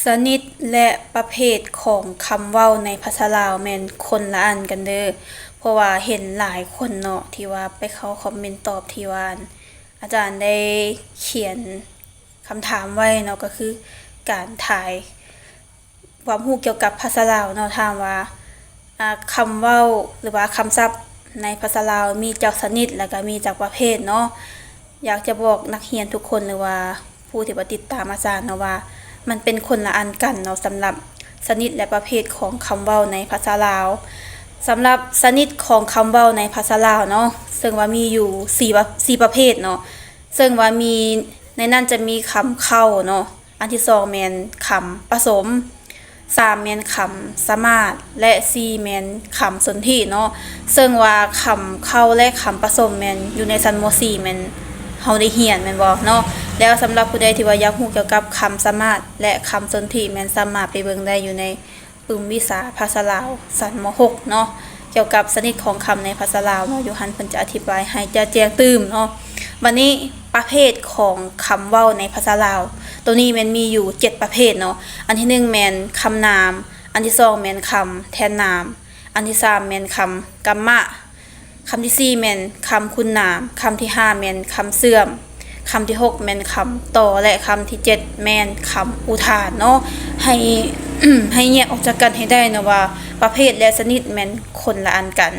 ຊະນິດ ແລະ ປະເພດຂອງຄຳເວົ້າໃນພາສາລາວແມ່ນຄົນລະອັນກັນເດີ້ ເພາະວ່າເຫັນຫຼາຍຄົນເນາະ ທີ່ວ່າໄປເຂົ້າຄອມເມັນຕອບທີ່ວ່າ ອາຈານໄດ້ຂຽນຄຳຖາມໄວ້ເນາະ ກໍຄືການທາຍຄວາມຮູ້ກ່ຽວກັບພາສາລາວເນາະ ຖາມວ່າ ອາ ຄຳເວົ້າ ຫຼືວ່າຄຳສັບໃນພາສາລາວມີຈັກຊະນິດ ແລ້ວກໍມີຈັກປະເພດເນາະ. ຢາກຈະບອກນັກຮຽນທຸກຄົນ ຫຼືວ່າຜູ້ທີ່ວ່າຕິດຕາມອາຈານເນາະວ່າ ມັນເປັນຄົນລະອັນກັນເນາະ ສຳລັບຊະນິດ ແລະ ປະເພດຂອງຄຳເວົ້າໃນພາສາລາວ. ສຳລັບຊະນິດຂອງຄຳເວົ້າໃນພາສາລາວເນາະ ເຊິ່ງວ່າມີຢູ່ສີ່ປະ ສີ່ປະເພດເນາະ ເຊິ່ງວ່າມີ ໃນນັ້ນຈະມີຄຳເຄົ້າເນາະ ອັນທີສອງແມ່ນຄຳປະສົມ, ສາມແມ່ນຄຳສະໝາດ ແລະ ສີ່ແມ່ນຄຳສົນທິເນາະ. ເຊິ່ງວ່າຄຳເຄົ້າ ແລະ ຄຳປະສົມແມ່ນຢູ່ໃນຊັ້ນ ມໍສີ່ ແມ່ນເຮົາໄດ້ຮຽນແມ່ນບໍ່ເນາະ? ແລ້ວສຳລັບຜູ້ໃດທີ່ວ່າຢາກຮູ້ກ່ຽວກັບຄຳສະໝາດ ແລະ ຄຳສົນທິ ແມ່ນສາມາດໄປເບິ່ງໄດ້ຢູ່ໃນປຶ້ມວິຊາພາສາລາວຊັ້ນ ມໍຫົກ ເນາະ ກ່ຽວກັບຊະນິດຂອງຄຳໃນພາສາລາວເນາະ ຢູ່ຫັ້ນເພິ່ນຈະອະທິບາຍໃຫ້ຈະແຈ້ງຕື່ມເນາະ. ບັດນີ້ປະເພດຂອງຄຳເວົ້າໃນພາສາລາວ ໂຕນີ້ແມ່ນມີຢູ່ເຈັດປະເພດເນາະ. ອັນທີໜຶ່ງແມ່ນຄຳນາມ, ອັນທີສອງແມ່ນຄຳແທນນາມ, ອັນທີສາມແມ່ນຄຳກຳມະ, ຄຳທີສີ່ແມ່ນຄຳຄຸນນາມ, ຄຳທີຫ້າແມ່ນຄຳເຊື່ອມ, ຄຳທີຫົກແມ່ນຄຳຕໍ່ ແລະ ຄຳທີເຈັດແມ່ນຄຳອຸທານເນາະ. ໃຫ້ ໃຫ້ແຍກອອກຈາກກັນໃຫ້ໄດ້ເນາະວ່າ ປະເພດ ແລະ ຊະນິດແມ່ນຄົນລະອັນກັນ.